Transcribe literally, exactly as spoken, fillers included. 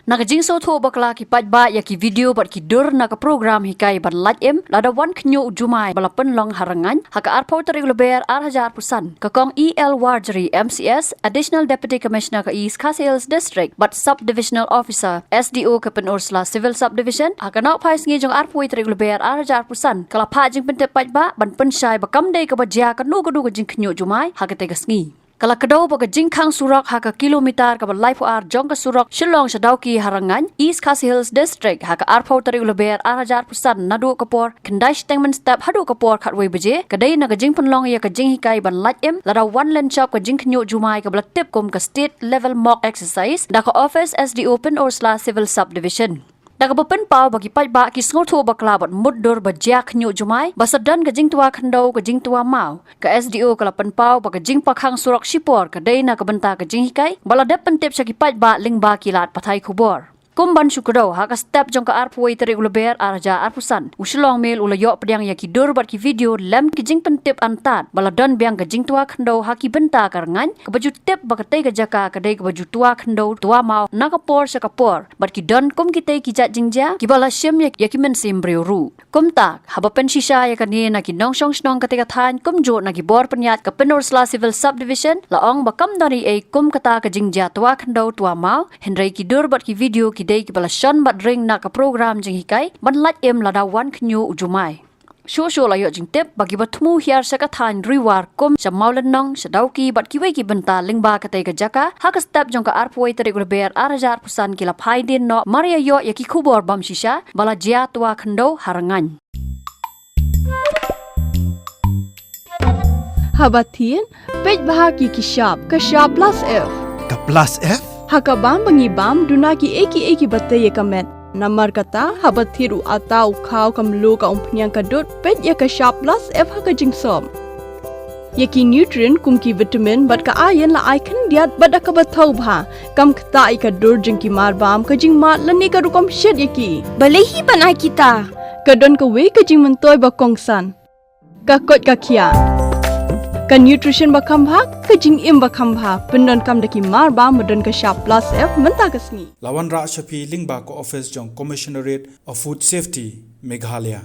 Na ka jingsngewthuh bakla ki paidbah ïa ki video bad ki dur na ka program hikai ban lait im lada wan khñiuh u jumai ba la pynlong ha Rngaiñ ha ka arphew tarik u Lber ar hajar arphew san, ka Kong E L Warjri, M C S, Additional Deputy Commissioner ka East Khasi Hills District bad Sub Divisional Officer, S D O ka Pynursla Civil Subdivision, ha ka nohphai sngi jong arphew tarik u Lber ar hajar arphew san, ka la phah jingpyntip paidbah ban pynshai ba kam dei kaba jia kano kano ka jingkhñiuh jumai ha katei ka sngi. Ka la kdew ba ka jingkhang surok ha ka kilometer kaba laiphew ar jong ka surok Shillong sha Dawki ha Rngaiñ, East Khasi Hills District, ha ka arphew tarik u Lber ar hajar arphew san, naduh ka por khyndai shiteng mynstep haduh ka por khatwei baje, ka dei na ka jingpynlong ïa ka jinghikai ban lait im lada wan lynshop ka jingkhñiuh jumai kaba la tip kum ka State Level Mock Exercise da ka Office S D O Pynursla Civil Subdivision. Da kaba pynpaw ba ki paidbah ki sngewthuh bakla bad mutdur ba jia khñiuh jumai, ba sa don ka jingtwa khyndew, ka jingtwa maw, ka S D O ka la pynpaw ba ka jingpakhang surok shipor ka dei na ka bynta ka jinghikai, ba la dep pyntip sha ki paidbah lyngba ki lad pathai khubor. Kum ban shu kdew, ha ka step jong ka arphew tarik u Lber ar hajar arphew san, u Shillong Mail u la ïoh pdiang ïa ki dur bad ki video lem ki jingpyntip antad ba la don biang ka jingtwa khyndew ha ki bynta ka Rngaiñ, kaba ju tip ba katei ka jaka ka dei kaba ju twa khyndew twa maw na ka por sha ka por, bad ki don kum kitei ki jait jingjia kiba la shim ïa, ïa ki mynsiem briew ruh. Kumta, haba pynshisha ïa kane na ki nongshong shnong katei ka thaiñ kumjuh na ki bor pynïaid ka Pynursla Civil Subdivision, la ong ba kam don ei ei kum kata ka jingjia twa khyndew twa maw, hynrei ki dur bad ki video ki dei kiba la shon bad ring na ka program jinghikai ban lait im lada wan khñiuh u jumai. Shuh shuh la ïoh jingtip ba kiba thmu hiar sha ka thaiñ Ri War kum sha Mawlynnong, sha Dawki bad kiwei ki bynta lyngba katei ka jaka, ha ka step jong ka arphew tarik u Lber ar hajar arphew san, ki la phai dien noh mar ïa ïoh ïa ki khubor bym shisha ba la jia twa khyndew ha Rngaiñ. Haba thied, peit bha ki ki shap, ka shap plus F. Ka plus F? Ha ka bam ba ngi bam, duna ki ei ki ei kiba tei ïa ka met. Namar kata, haba thied u atta, u khaw, ka mluh, ka umphniang, ka dud, peit ïa ka shap plus F ha ka jingsop. Ïa ki nutrient kum ki vitamin bad ka iron la ai khyndiat bad da kaba thaw bha. Kam ktah ïa ka dur jong ki mar bam, ka jingmad lane ka rukom shet ïa ki. Balei hi ban ai kita? Ka don kawei ka jingmyntoi ba kongsan. Ka koit ka khiah. Ka nutrition ba kham bha, ka jingim ba kham bha. Pyndonkam da ki mar bam ba don ka shap plus F mynta ka sngi. La wanrah sha phi lyngba ka office jong Commissionerate of Food Safety, Meghalaya.